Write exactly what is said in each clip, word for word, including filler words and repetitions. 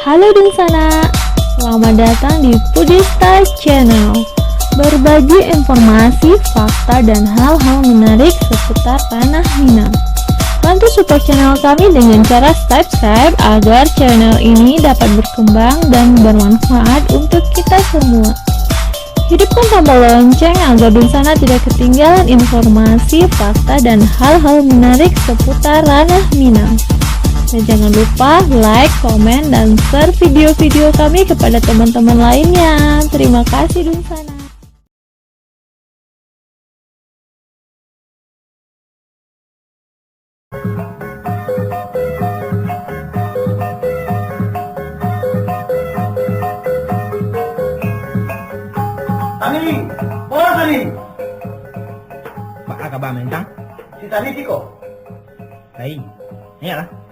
Halo Dunsanak, selamat datang di Pudista Channel. Berbagi informasi, fakta, dan hal-hal menarik seputar tanah Minang. Bantu support channel kami dengan cara subscribe agar channel ini dapat berkembang dan bermanfaat untuk kita semua. Hidupkan tombol lonceng agar Dunsanak tidak ketinggalan informasi, fakta, dan hal-hal menarik seputar ranah Minang. Dan jangan lupa like, komen, dan share video-video kami kepada teman-teman lainnya. Terima kasih Dunsanak. Tani, oh Tani. Baa kaba, Mantang? Si Tani siko? Lai. Iyolah.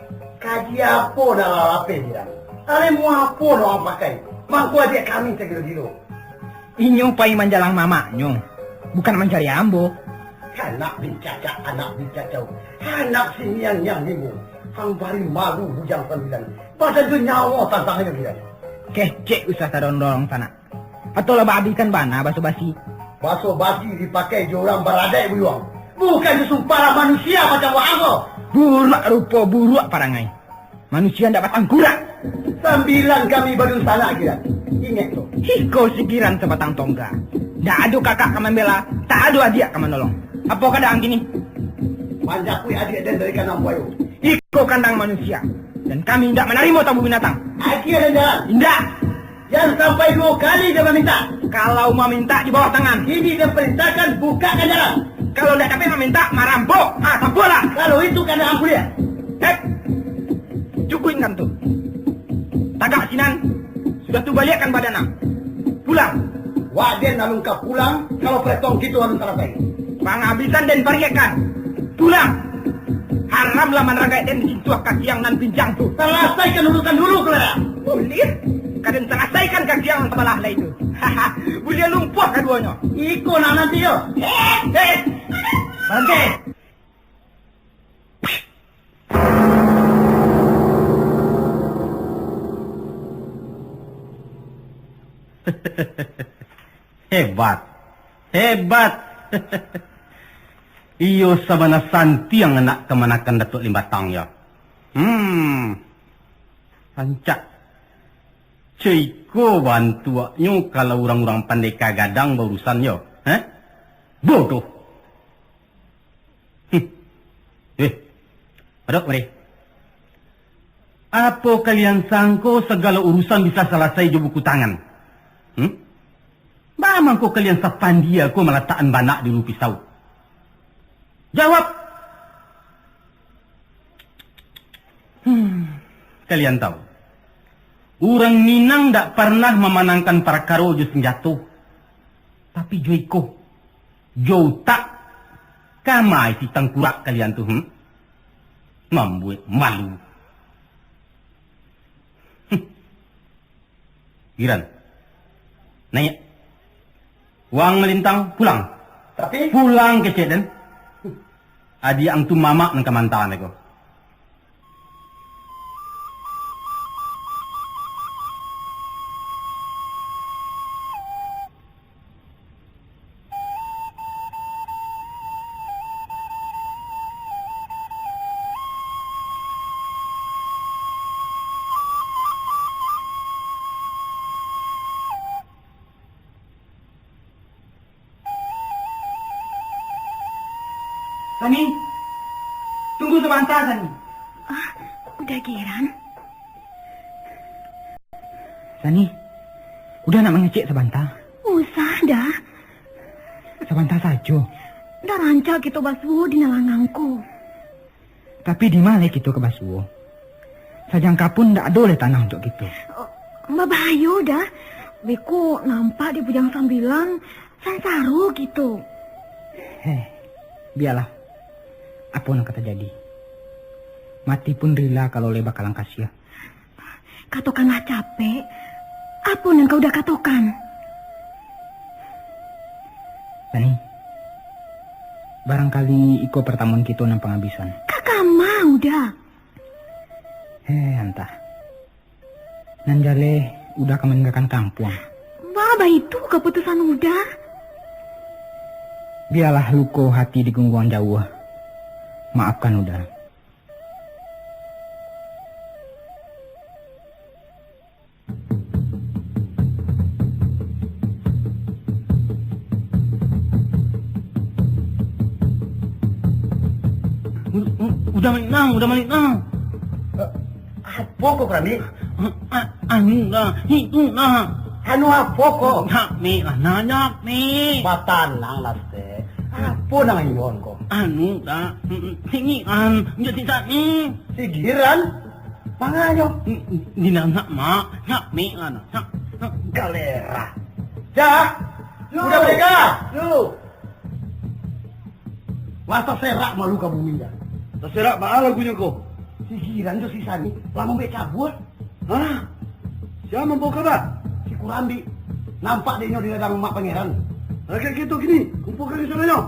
Kaji apo nan lah lapeh, Jiran? Alemu apo nan urang pakai? Mangko adiak kami sagilo-gilo. Inyo pai manjalang mamaknyo, bukan mancari ambo. Anak bincacak, anak bincacau, anak si niang-niang limbo. Ang bari malu Bujang Sambilan. Badan jo nyawo tantang inyo, Jiran. Kecek usah tadorong-dorong sanak. Atau lah baabihkan bana baso-basi? Baso-basi dipakai jo urang baradaik buyuang, bukan jo sumparan manusia macam waang ko. Buruak rupo, buruak parangai. Manusia ndak batangkurak. Sambilan kami badunsanak, Giran. Ingek tu. Iko si Giran sabatang tongga. Ndak ado kakak ka mambela, tak ado adiak ka manolong. Apo kadaang kini? Manjapuik adiak den dari kandang buayo. Iko kandang manusia, dan kami indak manarimo tamu binatang. Agiah den jalan. Indak. Jan sampai duo kali den mamintak. Kalau mamintak di bawah tangan. Kini den parintahkan bukakan jalan. Kalau ndak dapek mamintak, marampok. Ah, sabualah. Kalau itu kandang ang kuliah. Hei, cukuik kan tu. Tagak sinan, sudah tu baliakkan badan ang. Pulang. Wak den alun ka pulang, kalau paretong kito alun salasai. Pangabisan den pariakkan. Pulang. Haram lah manranggaik den disintuah kaki ang nan pincang tu. Salasaikan urusan dulu, Clara. Buliah. Ka den salasaikan kaki ang nan sabalah lai tu. Buliah lumpuah kaduonyo. Iko nan nanti yo. Eh, eh. Baranti. Hebat. Hebat. Iyo sabana santiang anak kamanakan Datuak Limbatang yo. Hmm. Rancak. Cako bantuaknyo kalau urang-urang pandeka gadang baurusan yo. Heh? Bodoh. Hmm. Eh, Adok, mari. Apo kalian sangko sagalo urusan bisa salasai jo buku tangan? Hmm? Baa mangko kalian sapandia ko malatakan banak di ulu pisau? Jawab! Hmm, kalian tahu, urang Minang ndak parnah mamanangkan parkaro jo sanjato, tapi jo iko, jo utak, kama isi tangkurak kalian tu, hmm? Mambuek malu. Hmm. Giran. Naiak. Waang Malintang, pulang. Tapi? Pulang kecek den. Adiak ang tu mamak nan ka manta ko. Sani, tunggu sabanta, Sani. Ah, Uda Giran? Sani, Uda nak mangecek sabanta. Usah, Da. Sabanta sajo. Ndak rancak kito basuo di nan langang ko. Tapi di ma lai kito ka basuo? Sajangka pun ndak ado lai tanah untuak kito. Oh, babahayo, Da. Beko nampak dek Bujang Sambilan, sansaro kito. Heh, bialah. Apo nan ka tajadi? Mati pun rila kalau lai bakalang kasiah. Katokanlah capek, apo nan ka Uda katokan? Sani, barangkali iko partamuan kito nan pangabisan. Ka kama, Uda? Heh, antah. Nan jaleh Uda ka maninggakan kampuang. Baa baitu kaputusan Uda? Bialah luko hati di Gungguang jauah. Maafkan Uda. U-, u-, Uda baliak nah, Uda baliak nah. Eh, apo ko, Kurambik? A-, a-, anu dah, itu dah. Anu apo ko? Nyak mik lah, nah, nyak mik. Batanang lah, Stek. Apo nan iyoan ko? Anu dah, mm, mm, sigiran, jo sisak ni. Sigiran? Manganyo? Mm, mm, di nan nak, Mak. Nyak mik lah, nah. Nyak, nyak. Galera. Cak! Yo. Uda mardeka! Yo. Lah taserak malu ka bumi, dah. Taserak baa lagunyo ko? Sigiran jo sisak ni lah mambek cabua. Hah? Sia mambao kaba? Si Kurambik. Nampak dek inyo di ladang Mak Pangeran. Lah, kok gitu kini, kumpuakan di sananyo.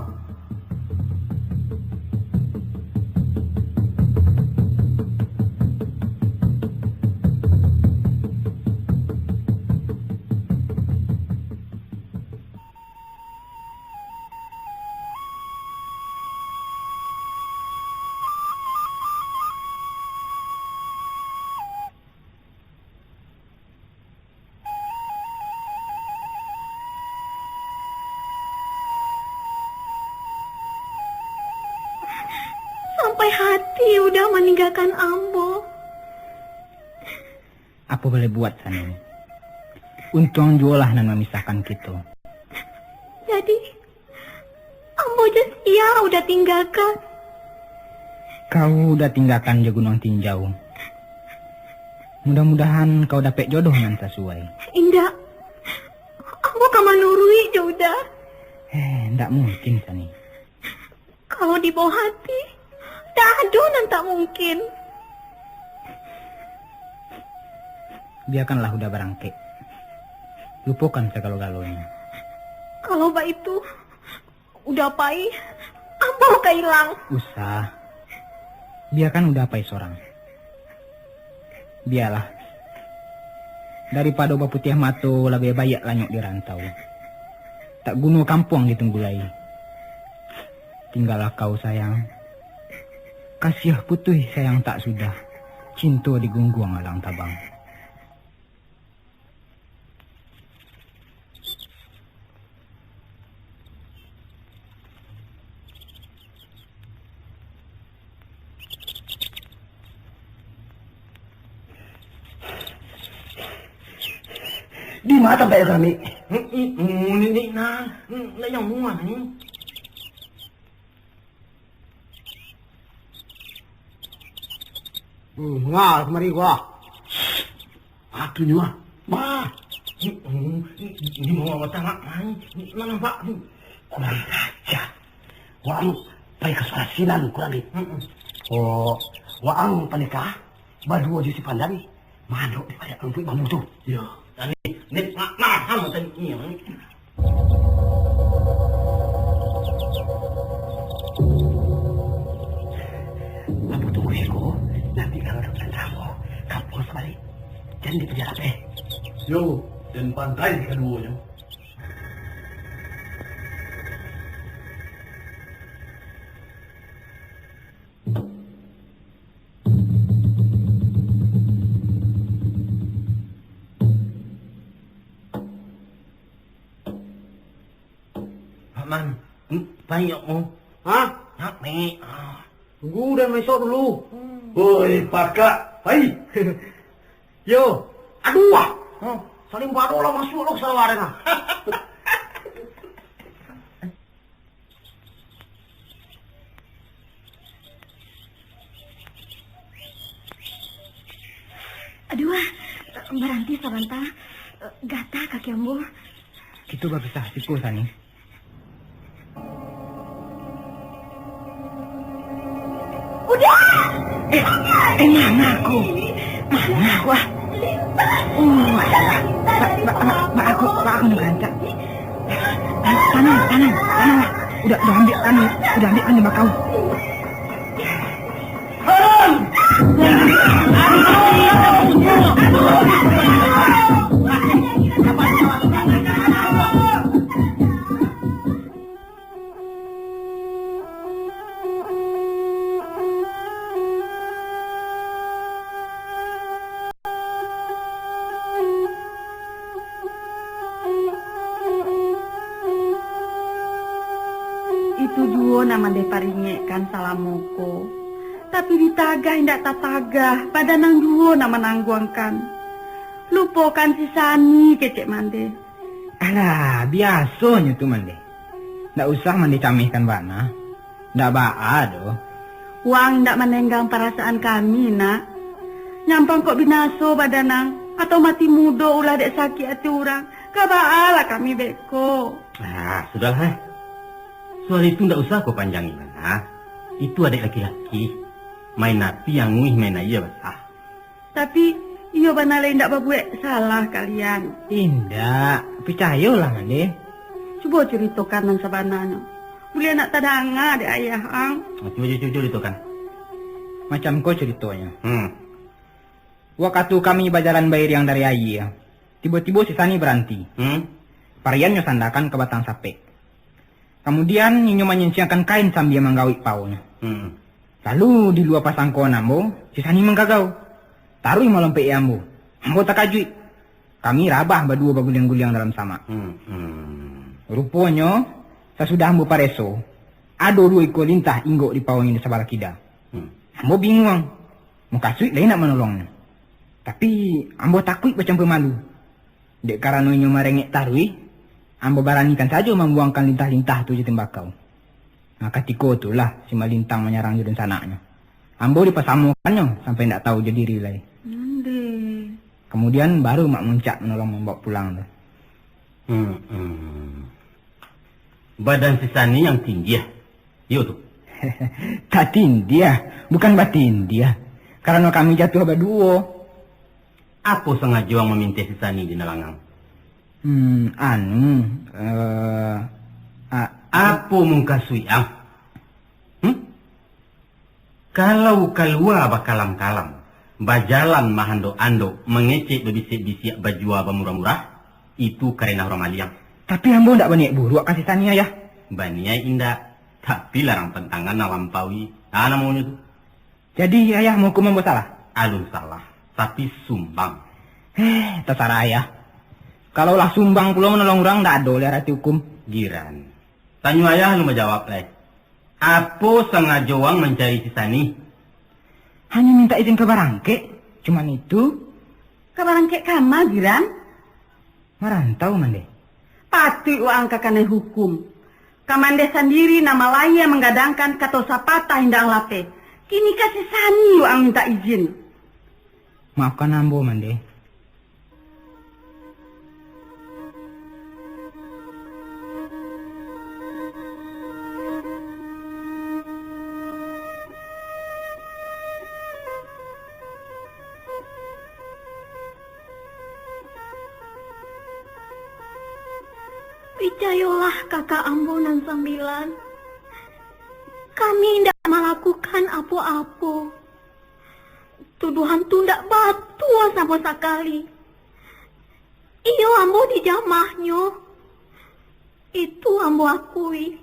Sampai hati Uda maninggakan ambo. Apo boleh buat, Sani? Untuang juolah nan mamisahkan kito. Jadi, ambo jo sia Uda tinggakan? Kau Uda tinggakan jo Gunuang Tinjau. Mudah-mudahan kau dapek jodoh nan sasuai. Indak. Ambo ka manuruik jo Uda. Eh, ndak mungkin, Sani. Kalau dibao hati, tak ado nan tak mungkin. Biakanlah Uda barangkek. Lupokan sagalo-galonyo. Kalau baitu, Uda pai, ambo ka ilang. Usah. Biakan Uda pai sorang. Bialah. Daripado baputiah mato, labiah baiak lanyok di rantau. Tak guno kampuang ditunggu lai. Tinggalah kau, sayang. Kasiah putuih sayang tak sudah, cinto digungguang alang tabang. Di ma tampek kami? Hmm, hmm, hmm, ni, ni, nah, hmm, nak yang muah ni. Hmm, ngal kamari gua. Atunyo ah. Bah. Hmm, hmm, di bawah batang nak main. Nak nampak ni. Kurang ajar. Waang pai ka surasinan kurang ni. Hmm, hmm. Oh, waang panikah baduo jo si Pandan. Manok di payah rumput bambu tu. Yo. Tadi, ni, nak, nak, kamu tadi ni, ni. Ambo tunggu siko, nanti kalau ado nan tamu, kampuang sabalik. Jan dipajalan, eh. Yo, jan pandai kaduonyo. Mak Man, hmm, payah mu. Hah? Nak, Mek. Ah. Tunggu, udah mesok dulu. Hmm. Oi, pakak, pai. Yo. Aduh, ah. Hah? Saling baru lah masuk lo ke sawah dah. Aduh, ah, baranti sabanta. Gatah kaki ambo. Kito bapisah siko, Sani. Udah! Eh, eh, manga ko? Manga ko, ah? Oh, alah. Ba, ba, ba, ba, aku, ba, aku nak rancak. Tanang, tanang, tanang lah. Udah, udah ambiak anu, udah ambiak anu bakau. Haram! Haram! Tu juo nan mandeh paringekkan salamo ko. Tapi ditagah indak tatagah, badan ang juo nan manangguangkan. Lupokan si Sani kecek mandeh. Alah, biasonyo tu mandeh. Ndak usah mandeh camehkan bana. Ndak baa doh. Wang indak manenggang parasaan kami, nak. Nyampang kok binaso badan ang, atau mati mudo ulah dek sakik ati urang. Ka baa lah kami beko. Ah, sudahlah, eh. Soal itu ndak usah kau panjangi bana. Itu adaik laki-laki. Main api anguih, main aia basah. Tapi, iyo bana lai indak babuek salah kalian. Indak, picayolah, Mandeh. Cubo curitokan nan sabananyo. Buliah nak tadanga dek ayah ang. Ah, cubo, cubo, cubo curitokan. Macam ko curitonyo. Hmm. Wakatu kami bajalan bairiang dari aia, tibo-tibo si Sani baranti. Hmm. Pariannyo sandakan ka batang sapek. Kamudian, inyo manyinciangkan kain sambia manggawik paonyo. Hmm. Lalu, di lua pasangkoan ambo, si Sani manggagau. Taruih malompek ambo. Ambo takajuik. Kami rabah baduo baguliang-guliang dalam samak. Hmm, hmm. Ruponyo, sasudah ambo pareso, ado duo ikua lintah inggok di paonyo di sabalah kida. Hmm. Ambo binguang. Mukasuik lai nak manolongnyo. Tapi, ambo takuik bacampua malu. Dek karano inyo marengek taruih, ambo baranikan sajo mambuangkan lintah-lintah tu jo tembakau. Nah, katiko tu lah si Malintang manyarang jo dunsanaknyo. Ambo dipasamokannyo sampai indak tau jo diri lai. Mandeh. Kamudian, baru Mak Muncak manolong mambaok pulang tu. Hmm, hmm. Badan si Sani yang tindiah, iyo tu? Tatindiah, bukan batindiah. Karano kami jatuah baduo. Apo sangajo ang maminteh si Sani di nalangang? Hmm, anu, eh, a- Apo mukasuik ang? Hmm? Kalau kalua bakalam-kalam, bajalan mahandok-andok, mangecek babisiak-bisiak, bajua bamurah-murah, itu karenah urang maliang. Tapi ambo ndak baniaik buruak ka si Sani, Ayah. Baniaik indak, tapi larang pantangan nan lampaui. Ah, namonyo tu. Jadi, Ayah mahukum ambo salah? Alun salah, tapi sumbang. Eh, tasarah Ayah. Kalau lah sumbang pulo manolong urang, ndak ado lai arati hukum. Giran. Tanyo Ayah alun bajawab lai. Apo sangajo ang mancari si Sani? Hanyo mintak izin ka barangkek, cuman itu. Ka barangkek kama, Giran? Marantau, Mandeh. Patuik waang ka kanai hukum. Ka Mandeh sandiri nan malayia manggadangkan kato sapatah indak ang lapeh. Kini ka si Sani waang mintak izin. Maafkan ambo, Mandeh. Picayolah, kakak ambo nan sambilan, kami indak malakukan apo-apo. Tuduhan tu ndak batua samo sakali. Iyo, ambo dijamahnyo. Itu ambo akui.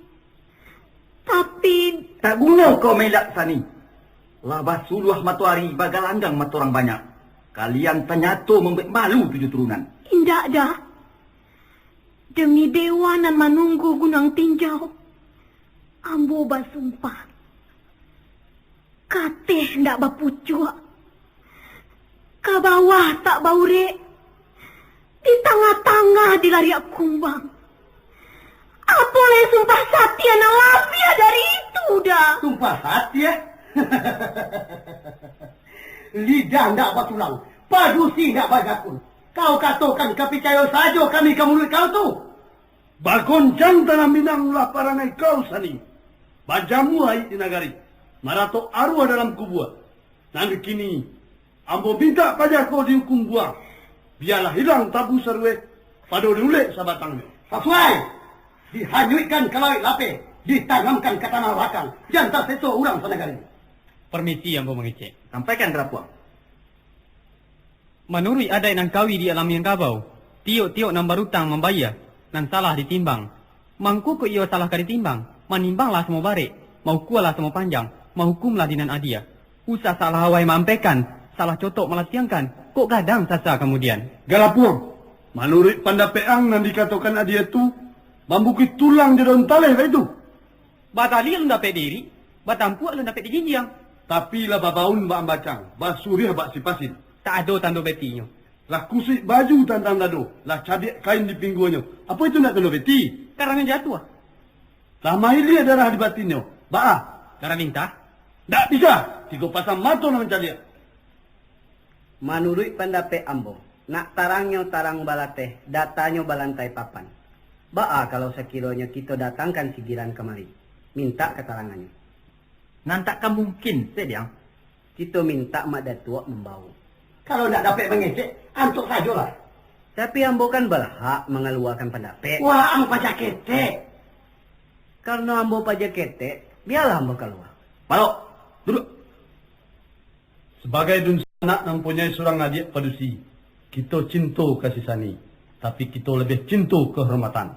Tapi... Tak guno kau mailak, Sani. Lah basuluah matoari, bagalanggang mato urang banyak. Kalian tanyato mambuek malu tujuah turunan. Indak, Da. Demi dewa nan manunggu gunuang tinjau, ambo basumpah. Kateh ndak bapucuak, ka bawah tak baurek, di tangah-tangah dilariak kumbang. Apo lai sumpah satia nan labiah dari itu, Da? Sumpah satia? Lidah ndak batulang, padusi ndak bajakun. Kau katokan ka picayo sajo kami ka muluik kau tu? Bagoncang tanah Minang ulah parangai kau, Sani. Bajamua aia di nagari, maratok aruah dalam kubua. Nan kini, ambo mintak paja ko diukum buang. Bialah ilang tabu sarueh, pado diulek sabatangnyo. Sasuai! Dihanyuikkan ka lauik lapeh, ditanamkan ka tanah lakang, jan taseso urang sanagari. Permisi, ambo mangecek. Sampaikan, Garapuang. Manuruik adaik nan kawi di alam Minangkabau, tiok-tiok nan barutang mambayia, nan salah ditimbang. Mangko kok iyo salah ka ditimbang, manimbanglah samo barek, maukualah samo panjang, mahukumlah di nan adia. Usah salah awai maampaikan, salah cotok malatiangkan, kok gadang sasa kamudian. Galapuang, manuruik pandapek ang nan dikatokan adia tu, mambukuih tulang jo daun taleh baitu? Batali alun dapek diirik, batampuak alun dapek dijinjiang. Tapi lah babaun bak ambacang, basuriah bak sipasin. Tak ado tando betinyo. Lah kusuik baju tantang dado, lah cabiak kain di pingguangnyo. Apo itu nak tando beti? Karangan jatuah. Lah mailia darah di batinnyo. Baa? Darah lintah? Ndak bisa. Tigo pasang mato nan mancaliak. Manuruik pandapek ambo, nak tarangnyo tarang balateh, datanyo balantai papan. Baa kalau sakironyo kito datangkan si Giran kamari, mintak katarangannyo? Nan tak ka mungkin, Sediang. Kito mintak Mak Datuak mambawo. Kalau ndak dapek mangecek, antok sajolah. Tapi ambo kan balhak mangaluakan pandapek. Waang paja ketek. Karano ambo paja ketek, bialah ambo kalua. Balok, duduak. Sabagai dunsanak nan mampunyai surang adiak padusi, kito cinto ka si Sani, tapi kito labiah cinto kahormatan.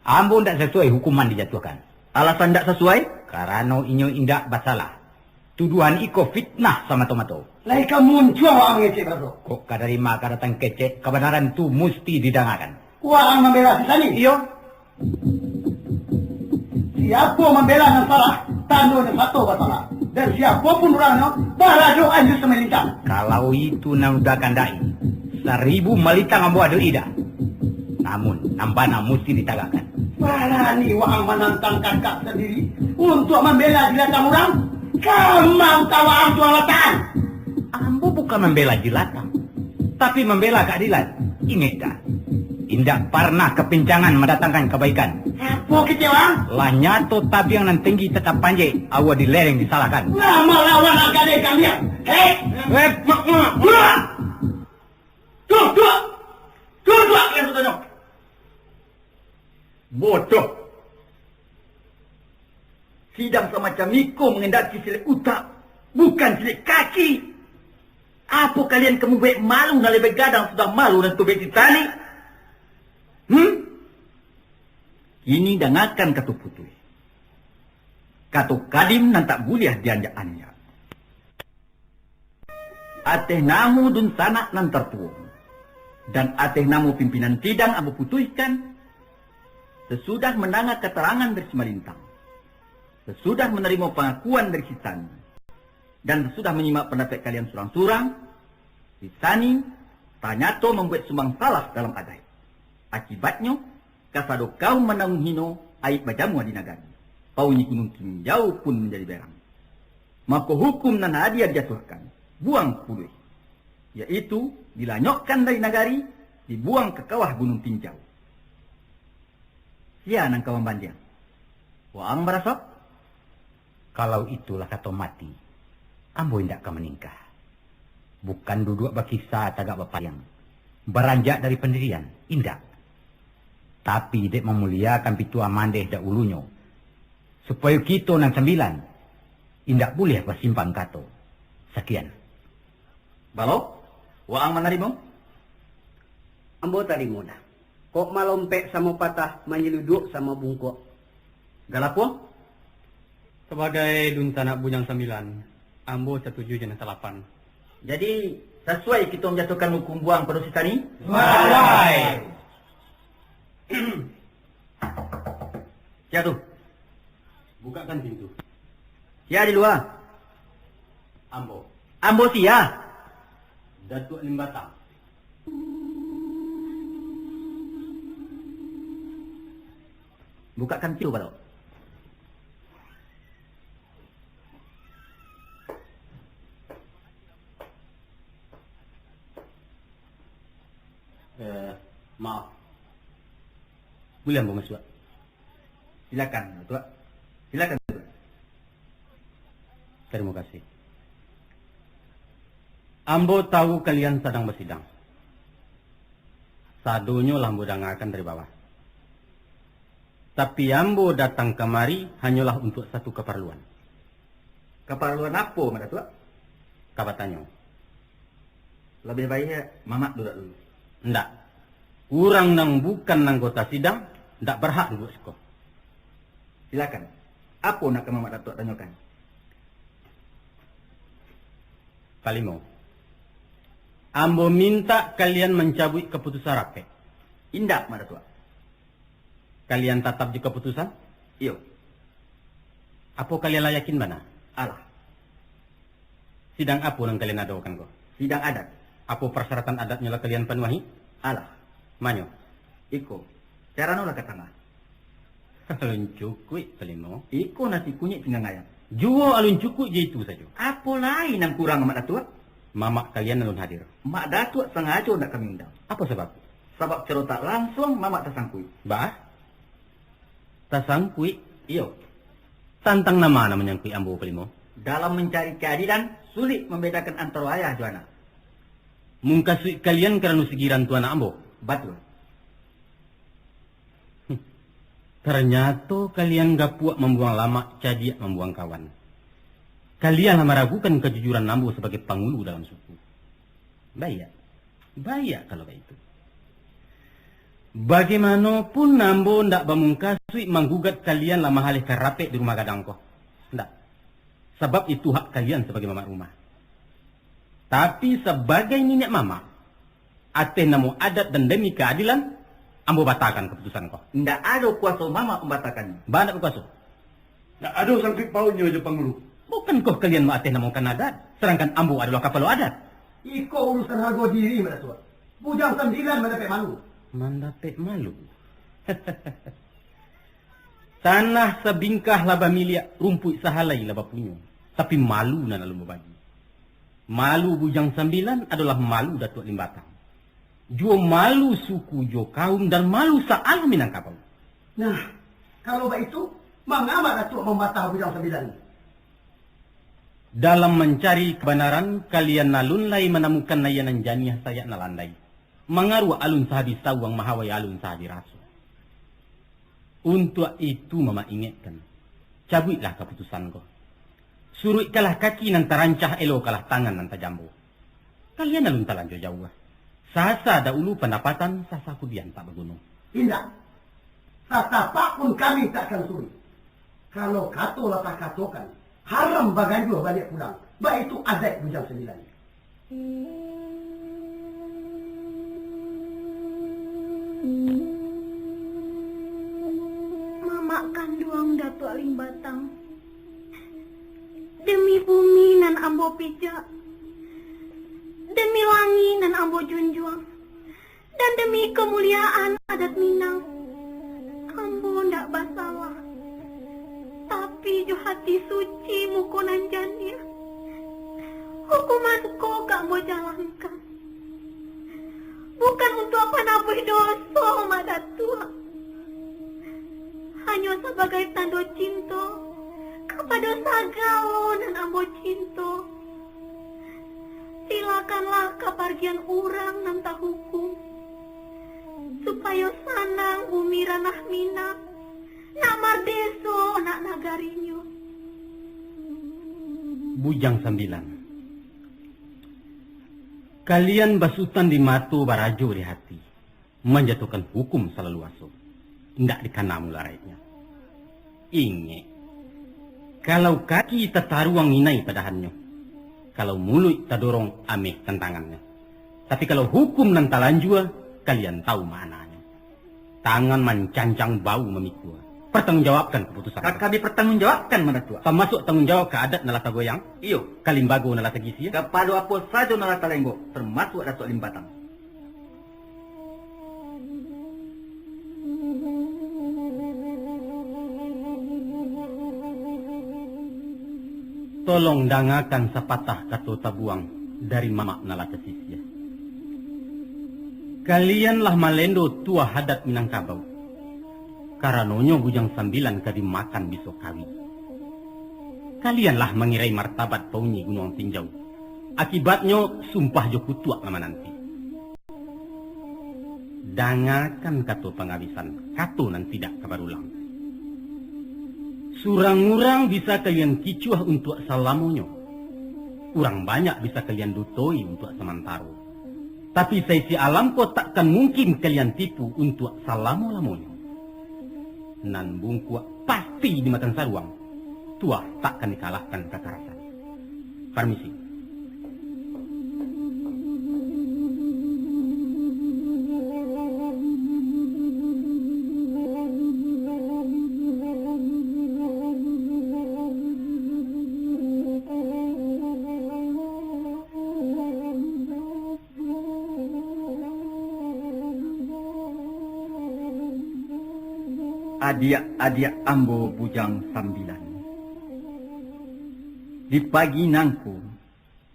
Ambo ndak sasuai hukuman dijatuahkan. Alasan ndak sasuai? Karano inyo indak basalah. Tuduahan iko fitnah samato-mato. Lai ka muncuang waang mangecek, Baraso. Kok ka dari ma ka datang kecek, kabanaran tu musti didangakan. Waang mambela si Sani? Iyo. Siapo mambela nan salah, tandonyo sato basalah. Dan siapo pun urangnyo, barajo anju samalintang. Kalau itu nan udah kandaki, saribu malintang ambo adoki dah. Namun, nan bana musti ditagakkan. Barani waang manantang kakak sandiri untuak mambela jilatang urang? Kamang ka waang tu alatan! Ambo bukan mambela jilatang, tapi mambela kaadilan. Ingek dah, indak parnah kapincangan mandatangkan kabaikan. Apo kecek waang? Lah nyato tabiang nan tinggi tatap panjek, aua dilereng disalahkan. Lah malawan angka dek kalian. Hei! Eh, mak, mak, mak! Tuh, tuh! Tuh, tuh, kalian tu tanyo. Bodoh! Sidang samacam iko mangendaki silek utak, bukan silek kaki. Apo kalian ka mambuek malu nan labiah gadang sudah malu nan tubek di tali? Hmm? Kini dangakan kato putuih. Kato kadim nan tak buliah dianjak-anjak. Ateh namo dunsanak nan tartuo, dan ateh namo pimpinan sidang ambo putuihkan, sasudah mandanga katarangan dari Simalintang, sasudah manarimo pangakuan dari si Sani, dan sasudah manyimak pandapek kalian surang-surang, si Sani tanyato mambuek sumbang salah dalam adaik. Akibatnyo, kasado kaum mananggung hino, aib bajamua di nagari. Pauni Gunuang Tinjau pun manjadi berang. Mako hukum nan adia dijatuahkan, buang puluih, yaitu dilanyokkan dari nagari, dibuang ka kawah Gunuang Tinjau. Sia nan ka mambandiang? Waang baraso? Kalau itulah kato mati, ambo indak ka maningkah. Bukan duduak bakisa tagak bapayang, baranjak dari pandirian, indak. Tapi dek mamuliakan pituah mandeh dahulunyo, supayo kito nan sambilan indak buliah basimpang kato. Sakian. Balo, waang manarimo? Ambo tarimo dah. Kok malompek samo patah, manyeluduak samo bungkuak. Galapo? Sabagai dunsanak Bujang Sambilan, ambo satuju jo nan salapan. Jadi, sasuai kito manjatuahkan hukum buang pado si Sani? Sasuai! Sia tu? Bukakan pintu. Sia di lua? Ambo. Ambo sia? Datuak Limbatang. Bukakan pintu, Balok. Eh, maaf. Buliah ambo masuak? Silakan, Tuak. Silakan, Tuak. Tarimo kasih. Ambo tahu kalian sadang basidang. Sadonyo lah ambo dangakan dari bawah. Tapi ambo datang kamari hanyolah untuak satu kaparluan. Kaparluan apo, Mak Datuak? Ka batanyo. Labiah baiak Mamak duduak dulu. Ndak. Urang nan bukan anggota sidang, ndak barhak duduak siko. Silakan. Apo nak ka Mamak Datuak tanyokan? Kalimo, ambo mintak kalian mancabuik kaputusan rapek. Indak, Mak Datuak. Kalian tatap jo kaputusan? Iyo. Apo kalian lah yakin bana? Alah. Sidang apo nan kalian adokan ko? Sidang adat. Apo parsyaratan adatnyo lah kalian panuahi? Alah. Manyo? Iko, carano lah ka tangah. Alun cukuik, Palimo. Iko nasi kunyik pinggang ayam. Juo alun cukuik jo itu sajo. Apo lai nan kurang, Amak Datuak? Mamak kalian alun hadir. Mak Datuak sangajo ndak kami undang. Apo sabab? Sabab caro tak langsuang Mamak tasangkuik. Bah? Tasangkuik? Iyo. Tantang nan ma nan manyangkuik ambo, Palimo? Dalam mancari kaadilan, sulik mambedakan antaro ayah jo anak. Mungkasuik kalian karano si Giran tu anak ambo? Batua. Hmm. Tarnyato kalian gapuak mambuang lamak, cadiak mambuang kawan. Kalian lah maragukan kajujuran ambo sabagai pangulu dalam suku. Baiak. Baiak kalau baitu. Bagaimanopun ambo ndak bamungkasuik manggugat kalian lah mahaleh karapek di rumah gadang ko. Ndak. Sabab itu hak kalian sabagai mamak rumah. Tapi sabagai niniak mamak, ateh namo adat dan demi kaadilan, ambo batakan kaputusan ko. Ndak ado kuaso Mamak mambatakannyo. Ba ndak bakuaso? Ndak ado sangkuik paunnyo jo pangulu. Bukankoh kalian maateh namokan adat, sadangkan ambo adolah kapalo adat? Iko urusan hargo diri, Mak Datuak. Bujang Sambilan mandapek malu. Mandapek malu? Tanah sabingkah lah bamiliak, rumpuik sahalai lah bapunyo, tapi malu nan alun babagi. Malu Bujang Sambilan adolah malu Datuak Limbatang, juo malu suku jo kaum, dan malu sa-alam Minangkabau. Nah, kalau baitu, manga Mak Datuak mambatah Bujang Sambilan? Dalam mancari kabanaran, kalian alun lai manamukan naiya nan janiah sayak nan landai. Mangaruak alun sahabih sawuang, mahawai alun sahabih raso. Untuak itu Mamak ingekkan, cabuiklah kaputusan ko. Suruikkanlah kaki nan tarancah, elokanlah tangan nan tajambo. Kalian alun talanjua jauah. Sasa dahulu pandapatan, sasa kudian tak baguno. Indak. Satapak pun kami tak akan suri. Kalau kato lah takatokan, haram baganjua baliak pulang. Baitu adaik Bujang Sambilan. Mamak kanduang Datuak Limbatang, demi bumi nan ambo pijak, demi langik nan ambo junjuang, dan demi kamuliaan adat Minang, ambo ndak basalah. Tapi jo hati suci, muko nan janiah, hukuman ko ka ambo jalankan. Bukan untuak panabuih doso, Mak Datuak. Hanyo sabagai tando cinto kapado sagalo nan ambo cinto. Silakanlah kapargian urang nan tahukum, supayo sanang bumi ranah Minang, nak mardeso nak nagarinyo. Bujang Sambilan, kalian basutan di mato, barajo di hati, manjatuahkan hukum salaluaso, indak dikana mularaiknyo. Ingek, kalau kaki tataruang inai padahannyo, kalau muluik tadorong ameh tantangannyo. Tapi kalau hukum nan talanjua, kalian tahu maknanyo. Tangan mancancang, bahu mamikua. Partanggungjawabkan kaputusan. Ka kami partanggungjawabkan, Mak Datuak. Tamasuak tanggungjawab ka adat nan lah tagoyang? Iyo. Ka limbago nan lah tagisia? Kapado apo sajo nan lah talenggok, tamasuak Datuak Limbatang. Tolong dangakan sapatah kato tabuang dari mamak nan lah tasisia. Kalian lah malendo tuah adat Minangkabau. Karanonyo Bujang Sambilan ka dimakan biso kawi. Kalian lah mangirai martabat pauni Gunuang Tinjau. Akibatnyo, sumpah jo kutuak lah mananti. Dangakan kato pangabisan, kato nan tidak ka barulang. Surang urang bisa kalian kicuah untuak salamonyo. Urang banyak bisa kalian dutoi untuak samantaro. Tapi, saisi alam ko takkan mungkin kalian tipu untuak salamo-lamonyo. Nan bungkuak pasti dimakan saruang. Tuah takkan dikalahkan kakarasan. Parmisi. Adiak-adiak ambo Bujang Sambilan. Di pagi nangko,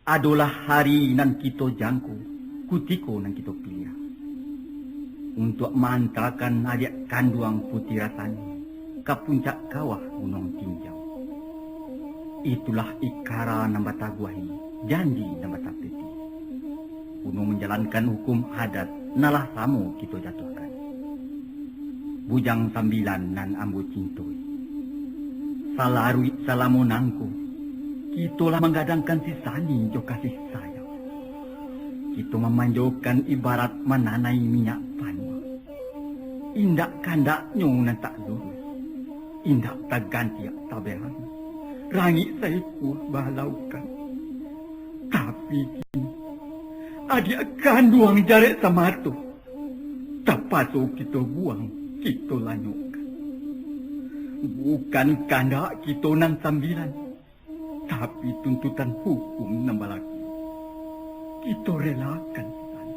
adolah hari nan kito jangko, kutiko nan kito piliah, untuak maantakan adiak kanduang Puti Rasani ka puncak kawah Gunuang Tinjau. Itulah ikara nan bataguahi, janji nan batapeti, untuak manjalankan hukum adat nan lah samo kito jatuahkan. Bujang Sambilan nan ambo cintoi, salaruik salamo nangko, kito lah manggadangkan si Sani jo kasih sayang. Kito mamanjokan ibarat mananai minyak panuah. Indak kandaknyo nan tak luruih, indak tagantiak taberang, rangik saikua balaukan. Tapi kini, adiak kanduang jarek samato, tapaso kito buang, kito lanyokkan. Bukan kandak kito nan sambilan, tapi tuntutan hukum nan balaku. Kito relakan sinan,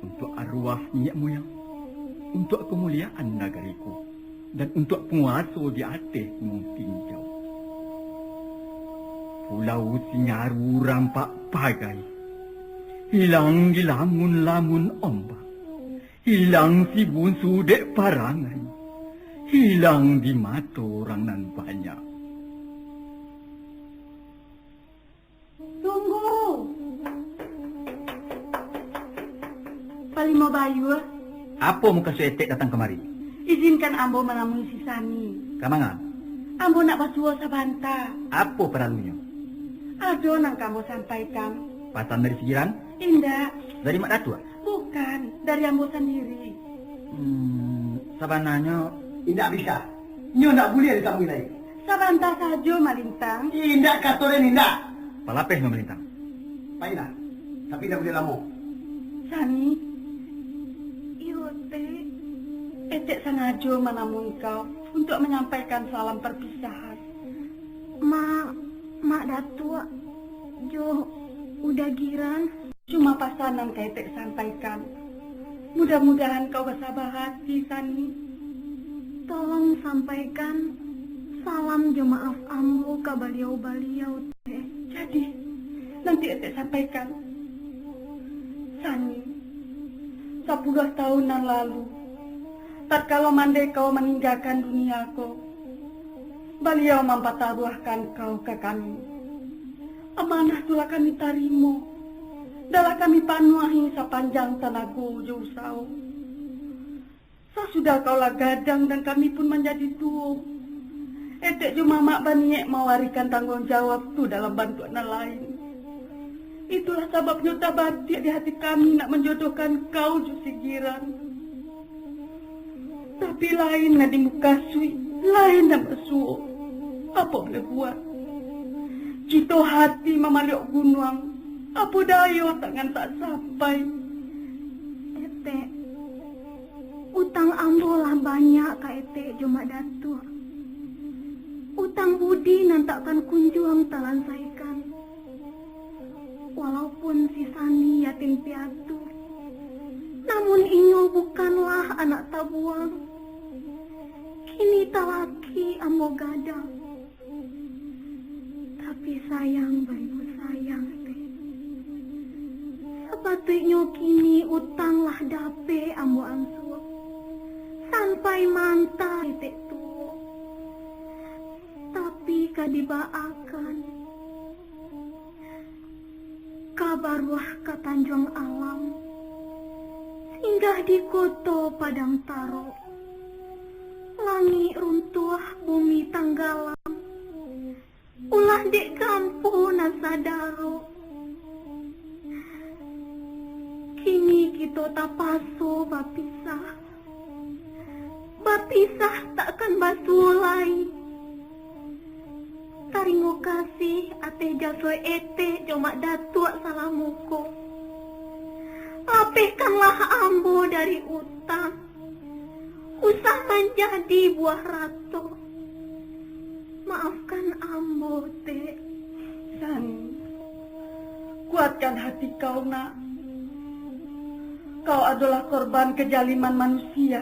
untuak aruah niniak moyang, untuak kamuliaan nagari ko, dan untuak panguaso di ateh Gunuang Tinjau. Pulau Sinyaru rampak pagai, hilang di lamun-lamun ombak, hilang si bunsu dek parangai, hilang di mato urang nan banyak. Tunggu! Palimo Bayua. Apo mukasuik Etek datang kamari? Izinkan ambo manamui si Sani. Ka manga? Ambo nak basuo sabanta. Apo paralunyo? Ado nan ka ambo sampaikan. Pasan dari Sigiran? Indak. Dari Mak Datuak? Bukan, dari ambo sandiri. Hmm, sabananyo. Indak bisa. Nyo ndak buliah ditamui lai. Sabanta sajo, Malintang. Indak, kato den indak. Palapeh nyo, Malintang. Pailah, tapi indak buliah lamo. Sani. Iyo, Tek. Etek sangajo manamui kau untuak manyampaikan salam parpisahan. Ma-, Mak Datuak jo Uda Giran. Cuma pasan nan ka Etek sampaikan. Mudah-mudahan kau basaba hati, Sani. Tolong sampaikan salam jo maaf ambo ka baliau-baliau, Tek. Jadi, nanti Etek sampaikan. Sani, sapuluah tahun nan lalu, tatkalo mandeh kau maninggakan dunia ko, baliau mampataruahkan kau ka kami. Amanah tu lah kami tarimo, dan lah kami panuahi sapanjang tanago jo usaho. Sasudah kau lah gadang dan kami pun manjadi tuo, Etek jo Mamak baniaik mawarikan tangguang jawab tu dalam bantuak nan lain. Itulah sababnyo tabatiak di hati kami nak manjodohkan kau jo si Giran. Tapi lain nan dimukasuik, lain nan basuo. Apo buliah buat? Kito hati mamaliok gunuang, apo dayo tangan tak sampai. Etek, utang ambo lah banyak ka Etek jo Mak Datuak. Utang budi nan takkan kunjuang talansaikan. Walaupun si Sani yatim piatu, namun inyo bukanlah anak tabuang. Kini talaki ambo gadang. Tapi sayang, baitu sayang, Tek. Sapatuiknyo kini utang lah dapek ambo ansua, sampai manta Etek tuo. Tapi ka dibaakan. Ka baruah ka Tanjuang Alam, singgah di koto Padang Tarok. Langik runtuah, bumi tanggalam, ulah dek gampo nan sadarok. Kini kito tapaso bapisah. Bapisah takkan basuo lai. Tarimo kasih ateh jaso Etek jo Mak Datuak salamo ko. Lapehkanlah ambo dari utang. Usah manjadi buah rato. Maafkan ambo, Tek. Sani, kuatkan hati kau, nak. Kau adolah korban kejaliman manusia.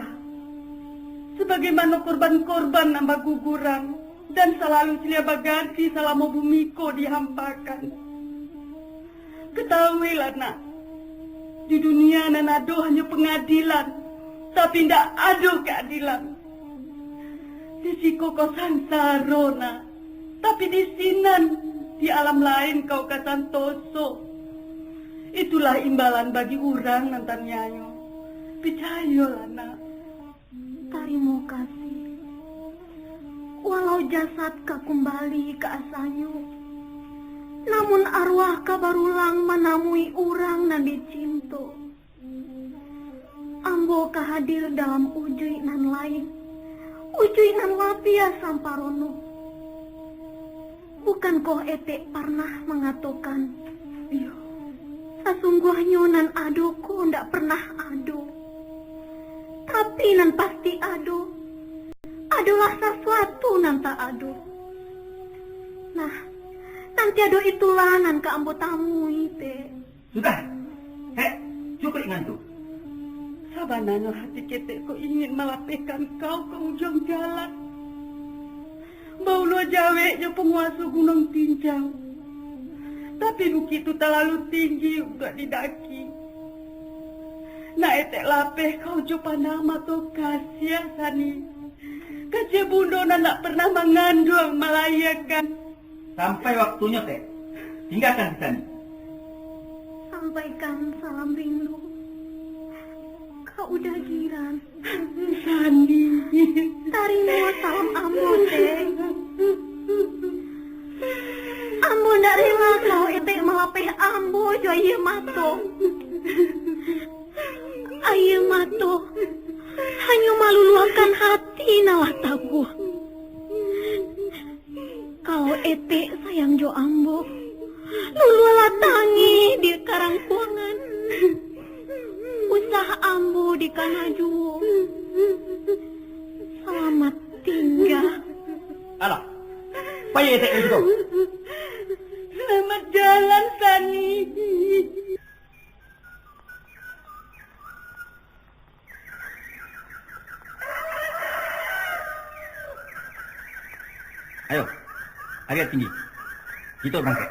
Sabagaimano korban-korban nan baguguran, dan salalu silih baganti salamo bumi ko dihampakan. Katahuilah, Nak, di dunia nan ado hanyo pangadilan, tapi indak ado kaadilan. Di siko ko sansaro, Nak, tapi di sinan, di alam lain kau ka santoso. Itulah imbalan bagi urang nan taniayo. Picayolah, Nak. Tarimo kasih. Walau jasad ka kumbali ka asalnyo, namun arwah ka barulang manamui urang nan dicinto. Ambo ka hadir dalam ujuik nan lain, ujuik nan labiah samparono. Bukankoh etek parnah mangatokan, "Iyo, sasungguahnyo nan ado ko ndak pernah ado, tapi nan pasti ado, adolah sasuatu nan tak ado." Nah, nan tiado itulah nan ka ambo tamui, Tek. Sudah! Hek, cukuik ngantuk! Sabananyo hati ketek ko ingin malapehkan kau ka ujuang jalan, bauluah jawek jo panguaso Gunuang Tinjau. Tapi bukik tu talalu tinggi untuak didaki. Nak etek lapeh kau jo pandang mato kasiah, Sani. Kecek bundo nan ndak pernah manganduang, malahiakan. Sampai waktunyo, Tek. Tinggakan di siko. Sampaikan salam rindu ka Uda Giran. Sani. Tarimo salam ambo, Tek. Ambo ndak rela kalau etek malapeh ambo jo aia mato. Aia mato hanyo maluluahkan hati nan lah taguah. Kalau etek sayang jo ambo, luluahlah tangih di karangkuangan. Usah ambo dikana juo. Salamaik tingga. Alah, pai etek dari siko. Salamaik jalan, Sani. Ayo, agak tinggi. Kito barangkek.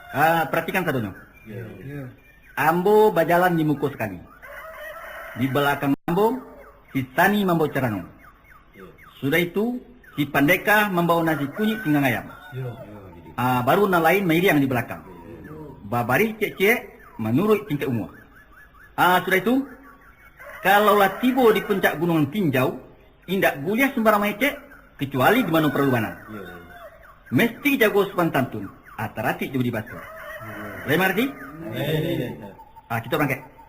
Ah, paratikan sadonyo. Iyo. Ambo bajalan di muko sakali. Di balakang ambo, si Sani mambao carano. Sudah itu, si Pandeka mambao nasi kunyik pinggang ayam. Ah, baru nan lain mairiang di balakang. Babarih ciek-ciek, manuruik tingkek umua. Ah, sudah itu, kalau lah tibo di puncak Gunuang Tinjau, indak buliah sumbarang mangecek, kacuali di mano paralu bana. Mesti jago supan santun, ah, taratik jo budi baso. Lai mangarati? Ah, kito barangkek.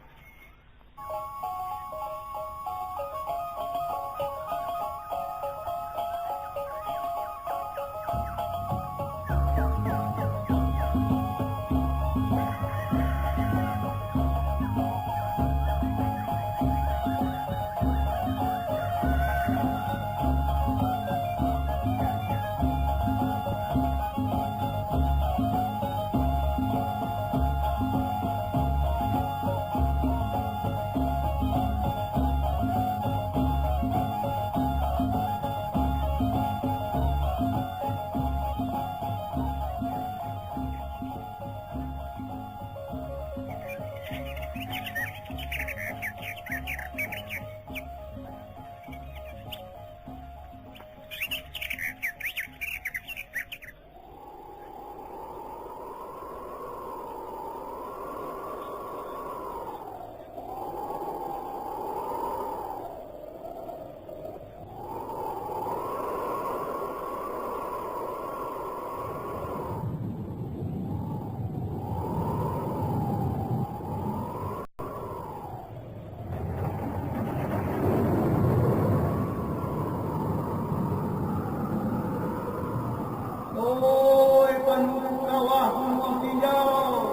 Oih panuruik kawah Gunuang Tinjau,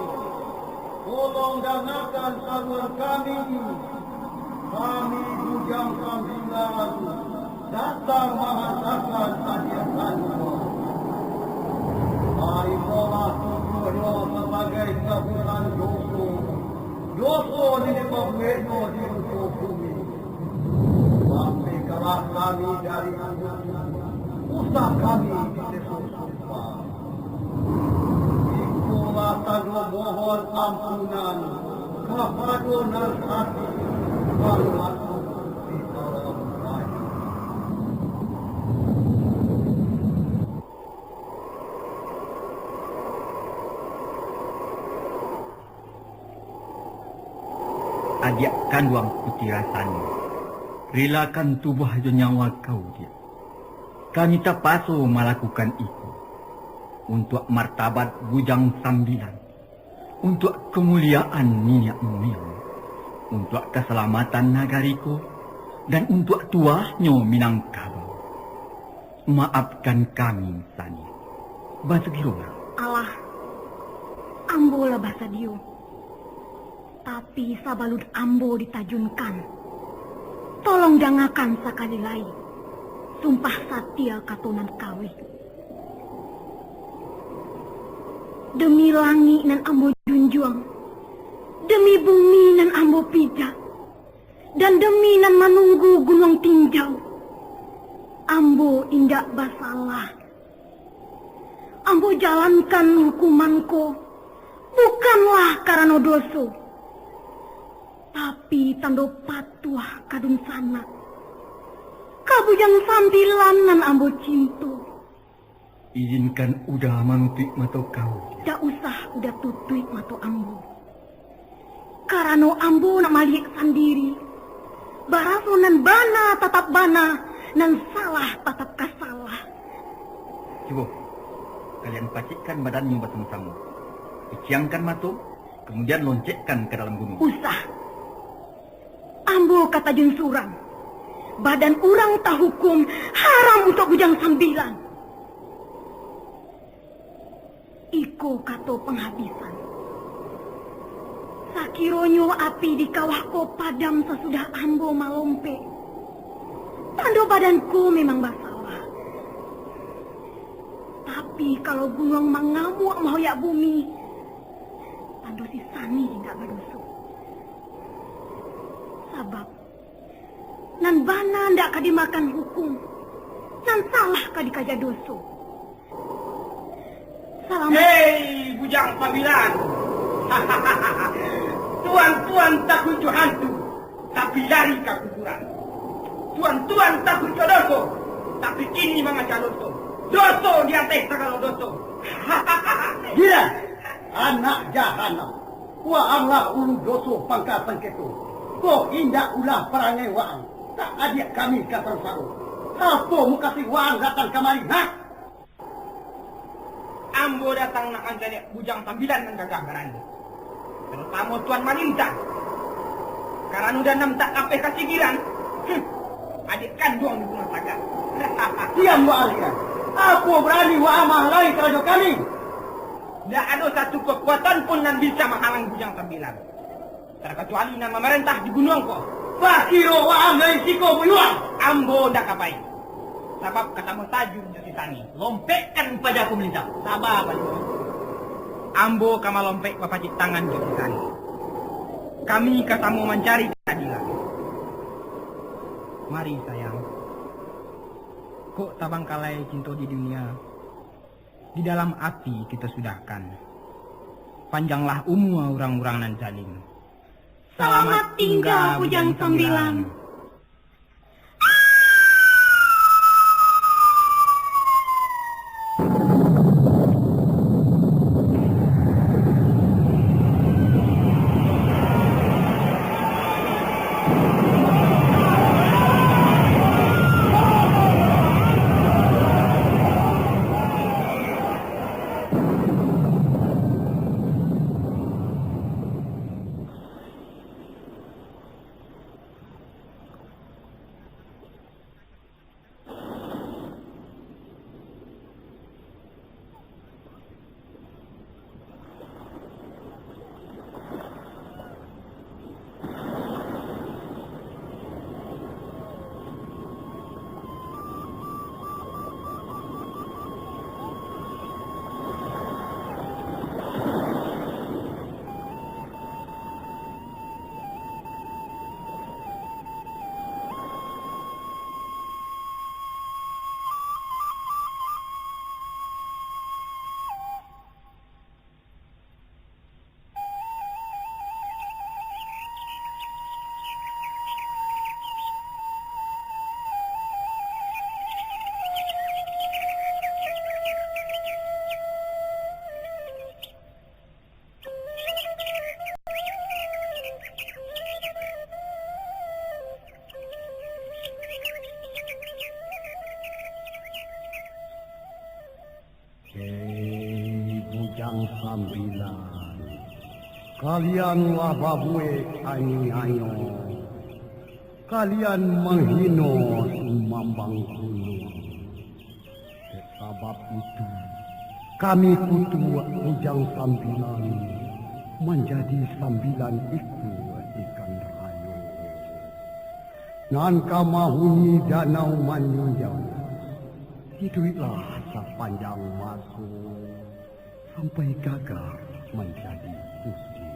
tolong dangakan saruan kami. Kami, Bujang Sambilan, datang mahantakan adiak kami. Tarimolah tujuahnyo sabagai tabusan doso. Doso nan dipabueknyo di muko bumi. Sampai Salah kami dari usah kami diseso sumpah. Ikolah tando mohon ampunan kapado nan ati, balaku di alam raya. Adiak kanduang Puti Rasani, relakan tubuah jo nyawa kau, Diak. Kami tapaso malakukan iko, untuak martabat Bujang Sambilan, untuak kamuliaan niniak muyang, untuak kasalamatan nagari ko, dan untuak tuahnyo Minangkabau. Maafkan kami, Sani. Basagirolah. Alah, ambo lah basadio. Tapi sabalun ambo ditajunkan, tolong dangakan sakali lai sumpah satia kato nan kaweh. Demi langik nan ambo junjuang, demi bumi nan ambo pijak, dan demi nan manunggu Gunuang Tinjau, ambo indak basalah. Ambo jalankan hukuman ko bukanlah karano doso, tapi tando patuah ka dunsanak, ka Bujang Sambilan nan ambo cinto. Izinkan Uda manutuik mato kau. Dak usah Uda tutuik mato ambo. Karano ambo nak maliek sandiri, baraso nan bana tatap bana, nan salah tatap ka salah. Cubo, kalian pacikkan badannyo basamo-samo. Piciangkan mato, kamudian loncekkan ka dalam gunuang. Usah. Ambo ka tajun surang. Badan urang tahukum haram untuak Bujang Sambilan. Iko kato panghabisan. Sakironyo api di kawah ko padam sasudah ambo malompek, tando badan ko memang basalah. Tapi, kalau gunuang mangamuak mahoyak bumi, tando si Sani indak badoso. Sabab, nan bana ndak ka dimakan hukum, nan salah ka dikaja doso. Salamaik. Hei, Bujang Sambilan! Tuan-tuan takuik jo hantu, tapi lari ka kuburan. Tuan-tuan takuik jo doso, tapi kini mangaja doso. Doso di ateh sagalo doso. Gila! Anak jahanam! Waanglah ulu doso pangka sangketo. Ko indak ulah parangai waang, ka adiak kami ka sansaro. Apo mukasuik waang datang kamari, ha? Ambo datang nak mancaliak Bujang Sambilan nan gagah barani, tarutamo Tuan Malintang. Karano danam tak kapeh ka sigiran, hmm, adiak kanduang di rumah tagak. Diam, Waang Lian! Apo barani waang mahalangi karajo kami? Ndak ado satu kakuatan pun nan bisa mahalang Bujang Sambilan, takacuali nan mamarentah di gunuang ko. Bakiro waang dari siko buyuang! Ambo ndak ka pai, sabab ka samo tajun jo si Sani. Lompekkan paja ko, Malintang. Saba, Baliuang. Ambo ka malompek bapacik tangan jo si Sani. Kami ka samo mancari kaadilan. Mari, sayang. Kok tabangkalai cinto di dunia, di dalam api kito sudahkan. Panjanglah umua urang-urang nan zalim. Salamaik tingga, Bujang Sambilan. Sambilan, kalian lah babuek aniayo. Kalian manghino Sumambang Gunuang. Sabab itu, kami kutuak Bujang Sambilan manjadi sambilan ikua ikan rayo. Nan ka mahuni Danau Maninjau, iduiklah sapanjang maso, sampai gagah manjadi putih.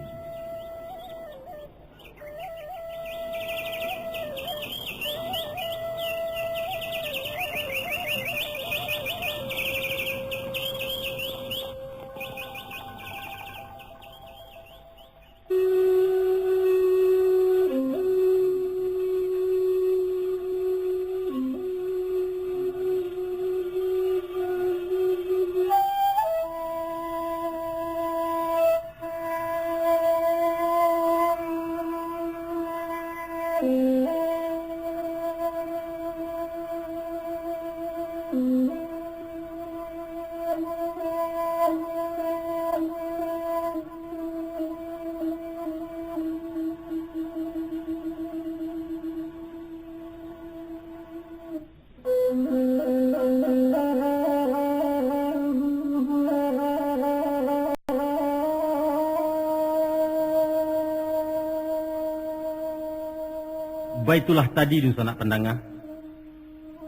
Baitulah tadi, dunsanak pandanga,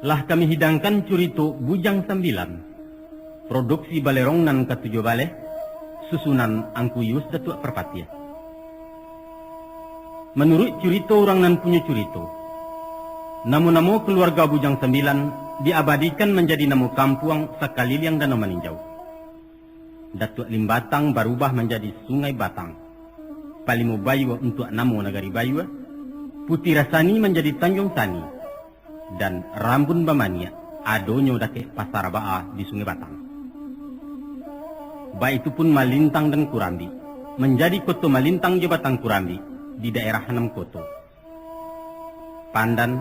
lah kami hidangkan curito Bujang Sambilan, produksi Balerong nan katujuah baleh, susunan Angku Yus Datuak Parpatiah. Manuruik curito urang nan punyo curito, namo-namo kaluarga Bujang Sambilan diabadikan manjadi namo kampuang sakaliliang Danau Maninjau. Datuak Limbatang barubah manjadi Sungai Batang. Palimo Bayua untuak namo Nagari Bayua. Putiah Sani manjadi Tanjuang Sani. Dan Rambun Bamaniak adonyo dakek Pasa Rabaa di Sungai Batang. Baitu pun Malintang dan Kurambik, manjadi Koto Malintang jo Batang Kurambik di daerah Anam Koto. Pandan,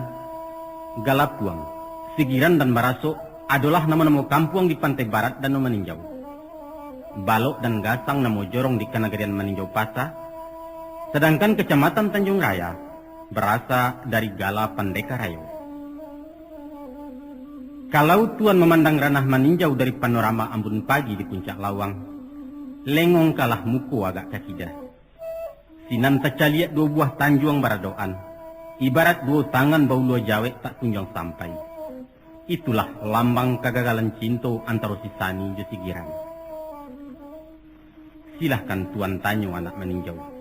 Galapuang, Sigiran dan Barasok adolah namo-namo kampuang di pantai barat Danau Maninjau. Balok dan Gasang namo jorong di Kanagarian Maninjau Pasa, sadangkan Kacamatan Tanjuang Raya barasa dari gala Pandeka Rayo. Kalau Tuan mamandang ranah Maninjau dari panorama Ambun Pagi di Puncak Lawang, lengong kalah muko agak ka kida. Sinan tacaliak duo buah tanjuang baradokan, ibarat duo tangan baulua jawek tak kunjuang sampai. Itulah lambang kagagalan cinto antaro si Sani jo si Giran. Silahkan Tuan tanyo anak Maninjau.